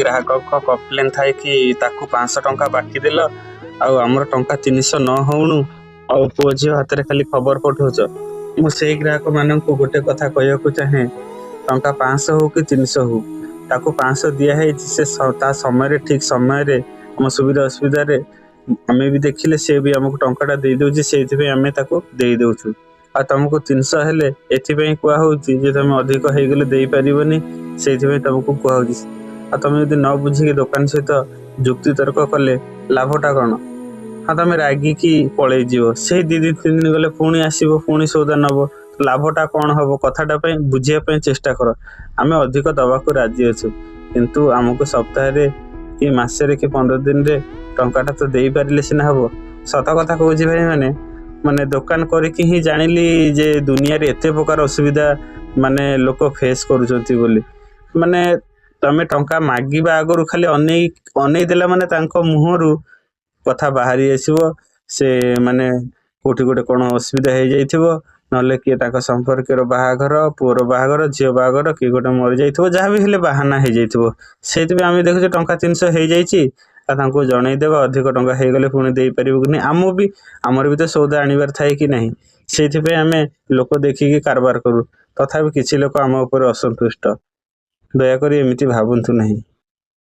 ଗ୍ରାହକଙ୍କ କମ୍ପ୍ଲେନ୍ ଥାଏ କି ତାକୁ 500 ଟଙ୍କା ବାକି ଦେଲ ଆଉ ଆମର ଟଙ୍କା 300 ନ ହଉଣୁ ଆଉ ପୁଅ ଝିଅ ହାତରେ ଖାଲି ଖବର ପଠଉଛ। ମୁଁ ସେଇ ଗ୍ରାହକମାନଙ୍କୁ ଗୋଟେ କଥା କହିବାକୁ ଚାହେଁ, ଟଙ୍କା 500 ହଉ କି 300 ହଉ, ତାକୁ 500 ଦିଆହେଇଛି, ସେ ତା ସମୟରେ, ଠିକ୍ ସମୟରେ, ଆମ ସୁବିଧା ଅସୁବିଧାରେ ଆମେ ବି ଦେଖିଲେ ସେ ବି ଆମକୁ ଟଙ୍କାଟା ଦେଇଦେଉଛି, ସେଇଥିପାଇଁ ଆମେ ତାକୁ ଦେଇଦେଉଛୁ। ଆଉ ତମକୁ 300 ହେଲେ ଏଥିପାଇଁ କୁହାହଉଛି ଯେ ତମେ ଅଧିକ ହେଇଗଲେ ଦେଇପାରିବନି, ସେଇଥିପାଇଁ ତମକୁ କୁହାହଉଛି। ଆଉ ତମେ ଯଦି ନ ବୁଝିକି ଦୋକାନ ସହିତ ଯୁକ୍ତି ତର୍କ କଲେ ଲାଭଟା କ'ଣ? ହଁ, ତମେ ରାଗିକି ପଳେଇଯିବ, ସେଇ 2 ଦିନ 3 ଦିନ ଗଲେ ପୁଣି ଆସିବ, ପୁଣି ସଉଦା ନବ, ଲାଭଟା କ'ଣ ହବ? କଥାଟା ପାଇଁ ବୁଝିବା ପାଇଁ ଚେଷ୍ଟା କର। ଆମେ ଅଧିକ ଦବାକୁ ରାଜି ଅଛୁ, କିନ୍ତୁ ଆମକୁ ସପ୍ତାହରେ କି ମାସରେ କି 15 ଦିନରେ ଟଙ୍କାଟା ତ ଦେଇପାରିଲେ ସିନା ହବ। ସତ କଥା କହୁଛି ଭାଇମାନେ, ମାନେ ଦୋକାନ କରିକି ହିଁ ଜାଣିଲି ଯେ ଦୁନିଆରେ ଏତେ ପ୍ରକାର ଅସୁବିଧା ମାନେ ଲୋକ ଫେସ୍ କରୁଛନ୍ତି ବୋଲି। ମାନେ ତମେ ଟଙ୍କା ମାଗିବା ଆଗରୁ ଖାଲି ଅନେଇ ଅନେଇ ଦେଲା ମାନେ ତାଙ୍କ ମୁହଁରୁ କଥା ବାହାରି ଆସିବ। ସେ ମାନେ କୋଉଠି ଗୋଟେ କ'ଣ ଅସୁବିଧା ହେଇଯାଇଥିବ, ନହେଲେ କିଏ ତାଙ୍କ ସମ୍ପର୍କୀୟର ବାହାଘର, ପୁଅର ବାହାଘର, ଝିଅ ବାହାଘର, କିଏ ଗୋଟେ ମରିଯାଇଥିବ, ଯାହା ବି ହେଲେ ବାହାନା ହେଇଯାଇଥିବ। ସେଇଥିପାଇଁ ଆମେ ଦେଖୁଛୁ ଟଙ୍କା 300 ହେଇଯାଇଛି ଆଉ ତାଙ୍କୁ ଜଣେଇଦେବା, ଅଧିକ ଟଙ୍କା ହେଇଗଲେ ପୁଣି ଦେଇପାରିବୁ କି ନାହିଁ। ଆମ ବି ଆମର ବି ତ ସଉଦା ଆଣିବାର ଥାଏ କି ନାହିଁ? ସେଇଥିପାଇଁ ଆମେ ଲୋକ ଦେଖିକି କାରବାର କରୁ। ତଥାପି କିଛି ଲୋକ ଆମ ଉପରେ ଅସନ୍ତୁଷ୍ଟ। ଦୟାକରି ଏମିତି ଭାବନ୍ତୁ ନାହିଁ।